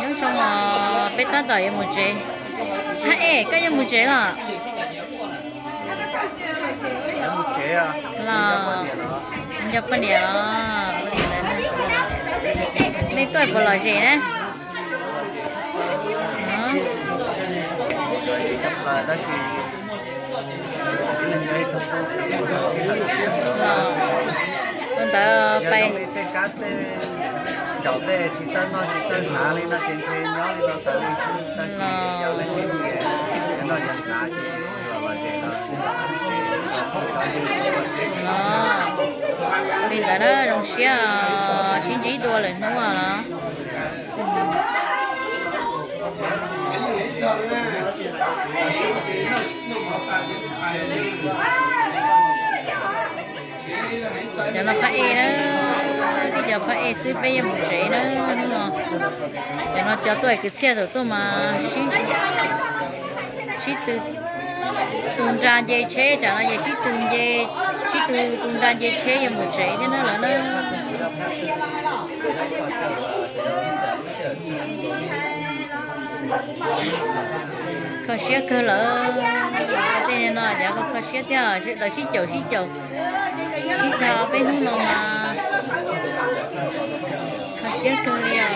Nyob zoo os, peb tab tom yuav mus tsev. Phab Ej, koj yuav mus tsev los? Los, nco poj niam los? Nej tuaj puas lom zem na? Los, tus ntawd pais. Los, li ntawd na, zoo siab sib ntsib dua lwm hnub os. Cov no Phab Ej na, tib cov Phab Ej xwb, peb yuav mus tsev na hnub no. Cov no cov tuaj kwv txhiaj thaum tuaj mas sib tw tu nra nce tsheb, tam no yog sib tw nce, sib tw tu nra nce tsheb yuav mus tsev thiab na lawm na. Kho siab kawg lawm. Tej no cov kho siab thiab, sib caum sib caum, sib tag peb hnub no mas kho siab kawg li os.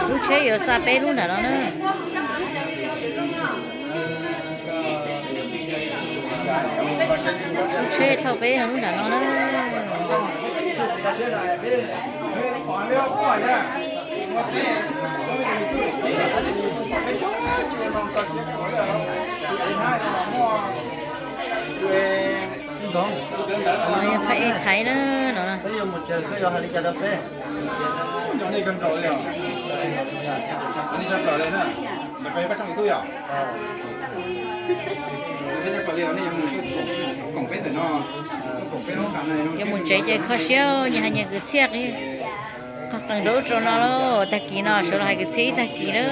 Lub tsheb yuav xa peb lub nram no na. Lub tsheb thauj peb lub nram no na. Phab Ej Thaib na no. Yuav mus tsev ces kho siab, nyias hais nyias kwv txhiaj qhov qees rau ub rau no lauj. Tag kis no sawv los hais kwv txhiaj ib tag kis na.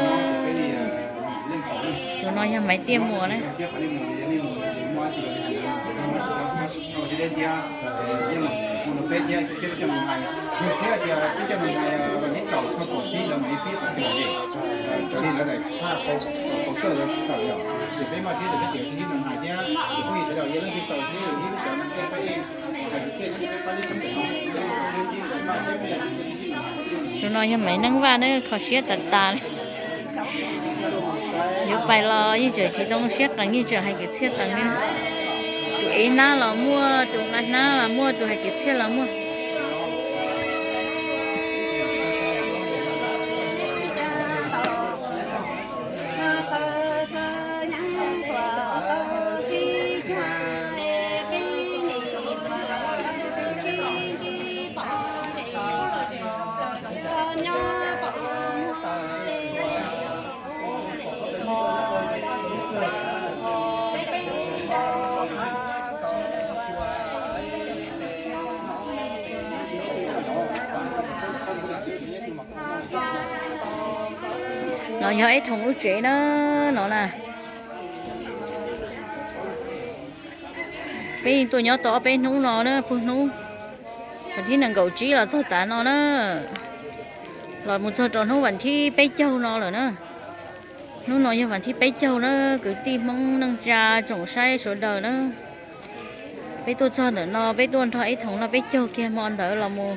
Tus no yog Maiv Tiaj Muas na. Tus no yog Maiv Neej Vaj na, kho siab tas tas li. Yuav pais los yeej tseem tsis tau siab qees, yeej tseem hais kwv txhiaj qees li. Tus ev hnab los muaj, tus nqa hnab los muaj, tus hais kwv txhiaj los muaj. No yog Eb Thoom lub tsev na, no na. Peb yeej tuaj nyob tau ob peb hnub no na, puag hnub vas thib nees nkaum tsib los txog tav no na, los mus txog rau hnub vas thib peb caug no lawm na. Hnub no yog vas thib peb caug na, kwv tij Hmoob neej tsa tsoom saib sawv daws na. Peb tuaj txog ntawm no, peb tuaj nrog Eb Thoom no peb caug kiag hmo ntawd los mus,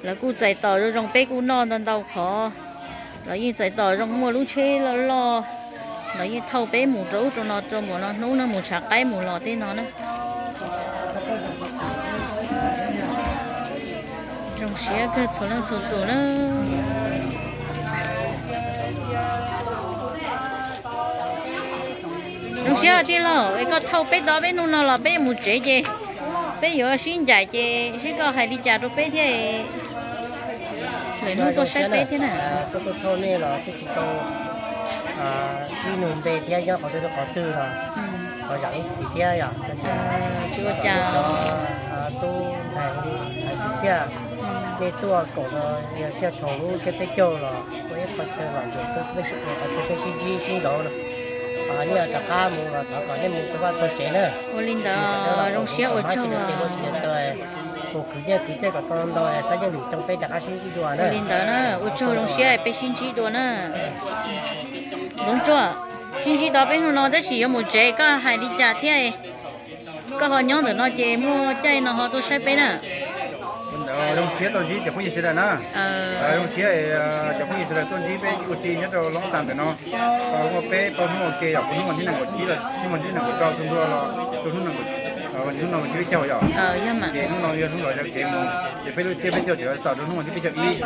lawv kuj txais tos zoo zoo, peb kuj noj ntau ntau qhov. Lawv yeej txais tos zoo, muaj lub tsheb loj loj, lawv yeej thauj peb mus rau ub rau no, rau mus no hnub no mus tshav qaib mus los tej no na. Zoo siab kawg txhua leej txhua tus na. Zoo siab tij laug, es koj thauj peb tau peb hnub no los peb yuav mus tsev ces peb yuav sib ncaim ces seb koj hais li cas rau peb thiab. Lwm hnub tuaj saib peb thiab na. Tuaj tuaj thauj nej los twb tsis tau sib nug npe thiab, nyob qhov twg rau qhov twg los ho zam lub txim thiab yom. Tsis ua cas. Tub ntxhais hais kwv txhiaj, nej tuaj koom los yog Xiaj Thoom lub tsiab peb caug los ua ib qho chaw lom zem rau peb sib, qhov chaw peb sib ntsib sib ntaus no. Nej rov qab mus los thov kom nej mus txog vaj txog tsev na. Ua li ntawd, zoo siab ua tsaug. Mus khwv nyiaj khwv txiaj kom tau ntau, saib yeej lwm xyoo peb rov qab sib ntsib dua na. Ua li ntawd na, ua tsaug, zoo siab peb sib ntsib dua na. Ntxoov Tsuag, sib ntsib tau peb hnub no tab sis yuav mus tsev, koj hais li cas thiab? Koj ho nyob ntawm no ces muaj caij no ho tuaj saib peb na. Ntawd zoo siab tau ntsib cov phooj ywg sawv daws na. Zoo siab cov phooj ywg sawv daws tuaj ntsib peb ua si nyob rau Loob Xas ntawm no. Muaj peb tau hnub ua ke yom, hnub vas thib nees nkaum tsib los hnub vas thib nees nkaum rau tus ntua los rau hnub vas thib peb caug yom. Ces hnub no yog hnub lom zem kev mus, ces peb lub tsiab peb caug tseem xaus rau hnub vas thib peb caug ib.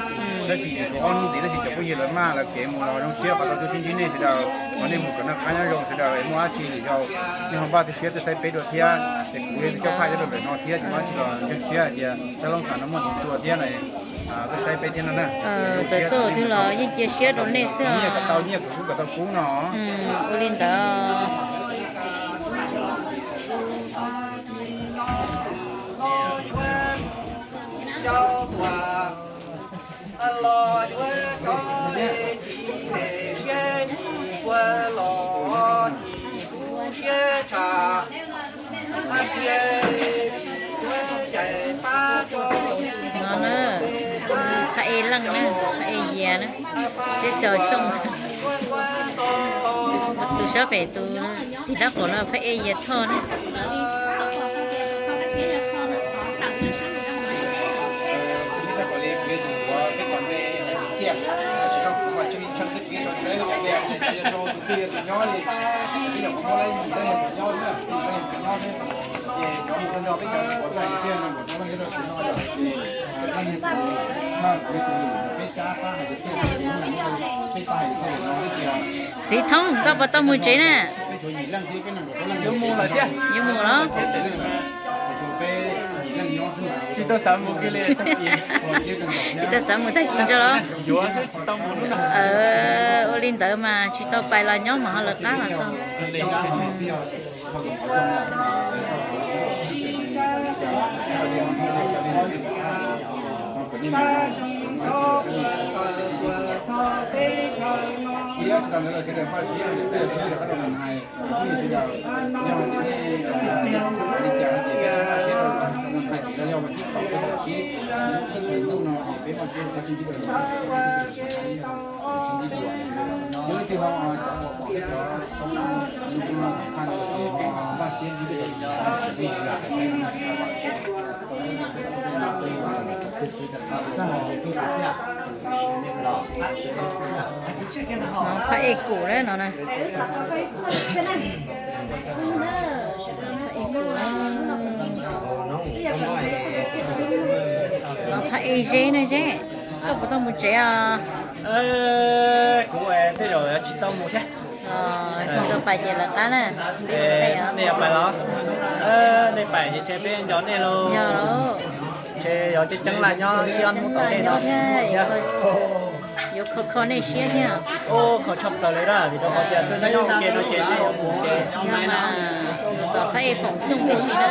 Tab sis tseem tshuav ob hnub ntxiv, tab sis cov phooj ywg lawv maj lawv kev mus los zoo siab qhov tau tuaj sib ntsib nej sawv daws, thov nej mus kom noj qab nyob zoo sawv daws, muaj dab tsi lwm zaus nej ho npaj tu siab tuaj saib peb dua thiab. Ces kuv yog tus coj phaj nyob rau ntawm no thiab, ces muaj dab tsi los ntseeg siab hais tias sab Loob Xas no muaj Ntxoov Tsuag thiab na, tuaj saib peb thiab no na. Txawm tuaj twg los yeej cia siab rau nej xwb. Nyiaj kom tau nyiaj, kom kub kom tau kub no. Ua li ntawd. No na, phab ej leej na, phab ej yias na, peb xyoo xyoo. Tus sab pem tus tim dab qhua no phab ej yias Thoj na. Txiv Thoob, koj puas tau mus tsev na? Yuav mus los? Tsis tau xav mus tag kis, tsis tau xav mus tag kis tso los? Ua li ntawd mas tsis tau pais los nyob mas ho lawv qab los tau. Phab ej kum na no na. Phab ej Zeb na Zeb, koj puas tau mus tsev os? Kuv tej zaum tsis tau mus thiab. Tsis tau pais ces lawv qab na. Nej yuav pais los? Nej pais ces ntshe peb nco nej lauj. Ces yog ceeb ceeb laj nyob ib ob hnub tom ntej no thiab, yuav kho kho nej siab thiab. Ub, kho tshaj plaws li na, vim rau qhov tias tuaj nyob ua ke no ces nej yuav mus ces. Yog mas, tom phab ej Foom Xyooj tib si na.